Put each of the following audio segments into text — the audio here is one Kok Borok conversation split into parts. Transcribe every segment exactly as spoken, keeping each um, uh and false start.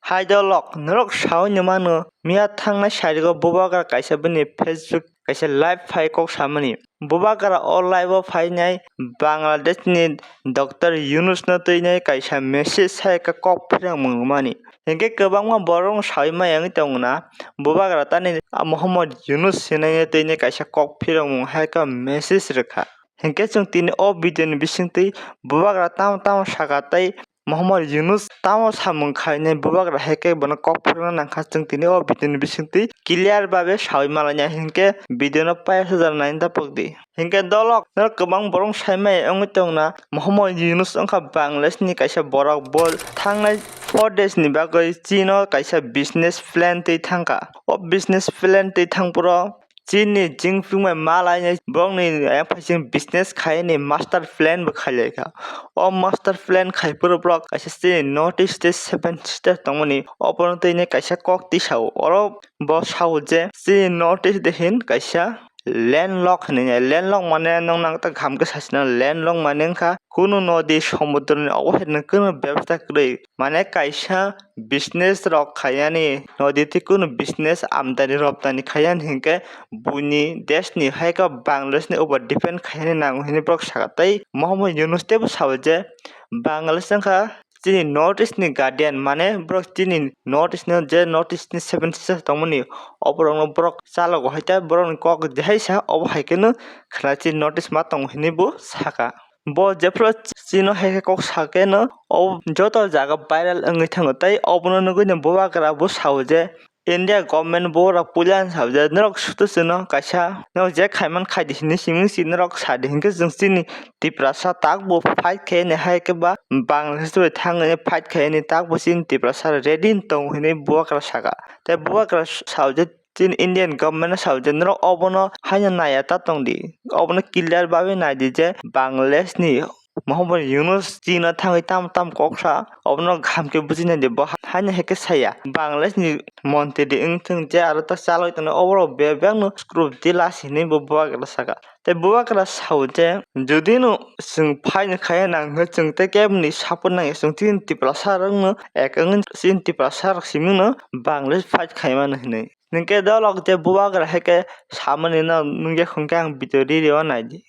Hai dolok, norok saui ni mano, miya thangnai sarigo bubagra kaisa bini Facebook kaisa live phai kok samani. Bubagra o live o phainai Bangladesh ni Doctor Yunus no twinai kaisa message sai ka kok phirang mungmani. Hinkhe kwbangma borok saui maya wngwi tongo na, bubagra tani Mohammad Yunus hinai twinai kaisa kok phirang mung hai ka message rwkha. Hinkhe chwng tini o video ni bisingtwi bubagra tamo tamo saka tei Mohammad Yunus tamo samung khainai bubagra hai khe bono kok phirokna nangkha, chwng tini o video ni bisingtwi clear babe saui malaina hinkhe video no paisa jora naina tapok di. Hinkhe dolok norok kwbang borok saimai wngwi tongna Mohammad Yunus wngkha Bangladesh ni kaisa borok, bo thangnai four days ni bagwi Chino kaisa business plan twi thangkha. O business plan twi thangphuru Chini Jinping bai malainai borokni ayang phaising business khaini master plan bo khailaikha. O master plan khaiphuru borok kaisa chini North East state seven sisters tongmani obono twini kaisa kok tisao. Oro bo sao je chini North East de hin kaisa landlock hinwi. Landlock mane nwng nang ta kham khe sasina, landlock mane wngkha kunu nodi somudroni obo hai kunu bebasta kwrwi, mane kaisa business rok khaiyani, nodi tei kunu business amdani roptani khaiyani hinkhe buini desh ni hai khe Bangladesh ni over depend khaiyani nango hinwi borok saka. Tei Mohammad Yunus teibo sao je Bangladesh wngkha chini North East ni guardian, mane borok chini North East ni je North East ni seven sisters tongmani oborokno borok chalogo hai ta borokni kok jehai sa obo hai kheno khwna chini North East ma tongo hinwi bo saka. Bo jephuru chino hai khe kok sakeno, o joto jaga viral wngwi thango. Tei obono nugwi no bubagra bo sao je India government bo rok puila sao je norok sutu chwngno kaisa norok je khaiman khaidi hinwi simi si norok sadi hinkhe chwng chini Tiprasa tak bo fight khaini hai khe ba Bangladesh bai thangwi fight khaini tak bo chini Tiprasa ready tongo hinwi bubagra saka. Tei bubagra sao je Chini Indian government no sao je norok obono haino naiya ta tong di, obono clear babe nai di je Bangladesh ni Mohammad Yunus chino thangwi tam tam kok sa, obono kaham khe buji nai di, bo haino hai khe saya. Bangladesh ni montri wng thung je aro ta chaloi tongo, oborok bebak no scrub di last hinwi bo bubagra saka. Tei bubagra sao je jodi no chwng phaino khaya nang khe chwng tei keboni support nang ya, chwng chini Tiprasa rok no ek wngwi chini Tiprasa rok simi no Bangladesh fight khai mano hinwi. Hinkhe dolok je bubagra hai khe samani no nungya hwnkhe ang video riri o naidi.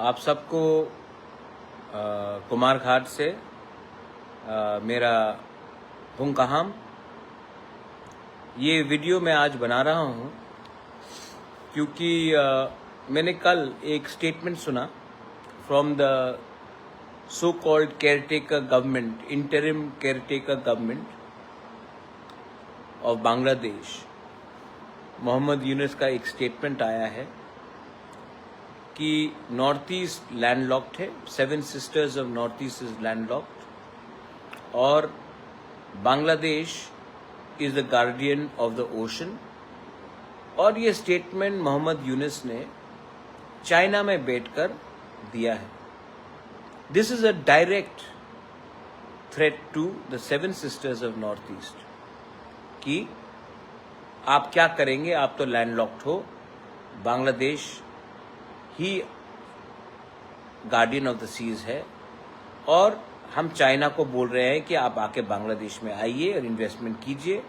आप सबको अ, कुमारघाट से अ, मेरा हुंकाहाम। ये वीडियो मैं आज बना रहा हूँ क्योंकि अ, मैंने कल एक स्टेटमेंट सुना from the so called caretaker government, interim caretaker government of Bangladesh, Mohammad यूनुस का एक स्टेटमेंट आया है कि नॉर्थ ईस्ट लैंडलॉक्ड है, seven sisters of north east is landlocked, और Bangladesh is the guardian of the ocean. और ये स्टेटमेंट मोहम्मद यूनुस ने चाइना में बैठकर दिया है। This is a direct threat to the seven sisters of North East कि आप क्या करेंगे, आप तो लैंडलॉक्ड हो, बांग्लादेश ही गार्डियन ऑफ द सीज है, और हम चाइना को बोल रहे हैं कि आप आके बांग्लादेश में आइए और इन्वेस्टमेंट कीजिए,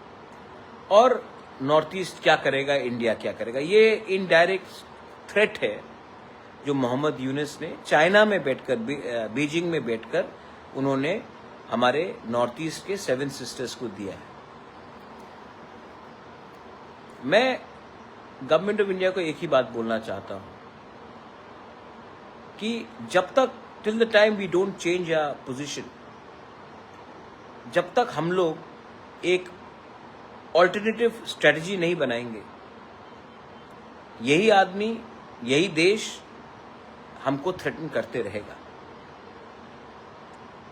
और नॉर्थ ईस्ट क्या करेगा, इंडिया क्या करेगा। ये इनडायरेक्ट थ्रेट है जो मोहम्मद यूनुस ने चाइना में बैठकर, बी-, अ, बीजिंग में बैठकर उन्होंने हमारे नॉर्थ ईस्ट के सेवन सिस्टर्स को दिया है। मैं गवर्नमेंट ऑफ इंडिया को एक ही बात बोलना चाहता हूँ कि जब तक, till the time we don't change our position, जब तक हम लोग एक ऑल्टरनेटिव स्ट्रेटजी नहीं बनाएंगे, यही आदमी, यही देश हमको थ्रेटन करते रहेगा।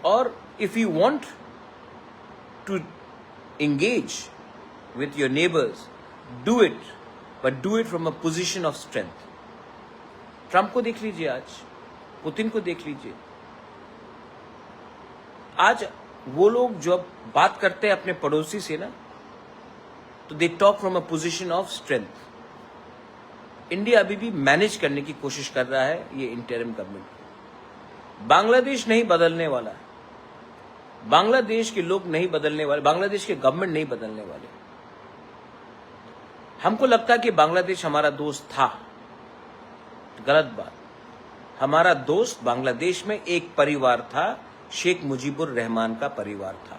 और if you want to engage with your neighbors, do it, but do it from a position of strength. Trump को देख लीजिए आज, पुतिन को देख लीजिए। आज वो लोग जब बात करते हैं अपने पड़ोसी से ना, तो they talk from a position of strength. India अभी भी मैनेज करने की कोशिश कर रहा है ये इंटरिम गवर्नमेंट। बांग्लादेश नहीं बदलने वाला है। बांग्लादेश के लोग नहीं बदलने वाले, बांग्लादेश के गवर्नमेंट नहीं बदलने वाले। हमको लगता कि बांग्लादेश हमारा दोस्त था, गलत बात। हमारा दोस्त बांग्लादेश में एक परिवार था, शेख मुजीबुर रहमान का परिवार था।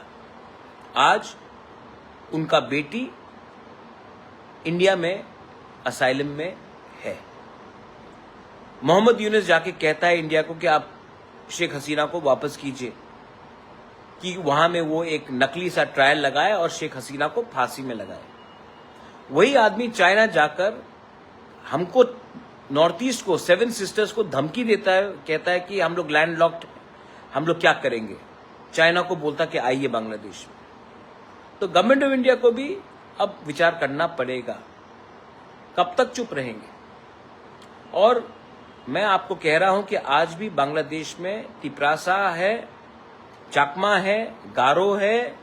आज उनका बेटी इंडिया में असाइलम में है। मोहम्मद यूनुस जाके कहता है इंडिया को कि आप शेख हसीना को वापस कीजिए, कि वहां में वो एक नकली सा ट्रायल लगाए और शेख हसीना को फांसी में लगाए। वही आदमी चाइना जाकर हमको, नॉर्थ ईस्ट को, सेवन सिस्टर्स को धमकी देता है, कहता है कि हम लोग लैंडलॉक्ड, हम लोग क्या करेंगे। चाइना को बोलता कि आइए बांग्लादेश में। तो गवर्नमेंट ऑफ इंडिया को भी अब विचार करना पड़ेगा, कब तक चुप रहेंगे। और मैं आपको कह रहा हूं कि आज भी बांग्लादेश में तिपरासा है, चाकमा है, गारो है,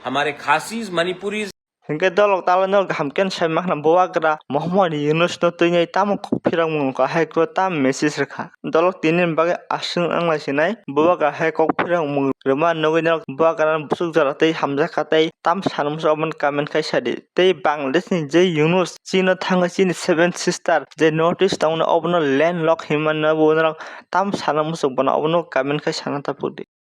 हमारे खासीज, मणिपुरीज। Hingke dolok talai no kaham khe sai makhna bubagra Mohammad Yunus no twi nai tamo kok phirang mung ko hai kro tam message rwkha. Dolok tini ni bagwi aswk wnglai sinai bubagra hai kok phirang mung rwma nugwi no bubagra no busuk jora tei hamjak kha tei tam sanmung se omo comment khai sadi. Tei Bangladesh ni je Yunus chino thangwi chini seven sister je notice tongno obono landlock hinmano bo norok tam sana muchuk bono obono comment khai sana tapukdi.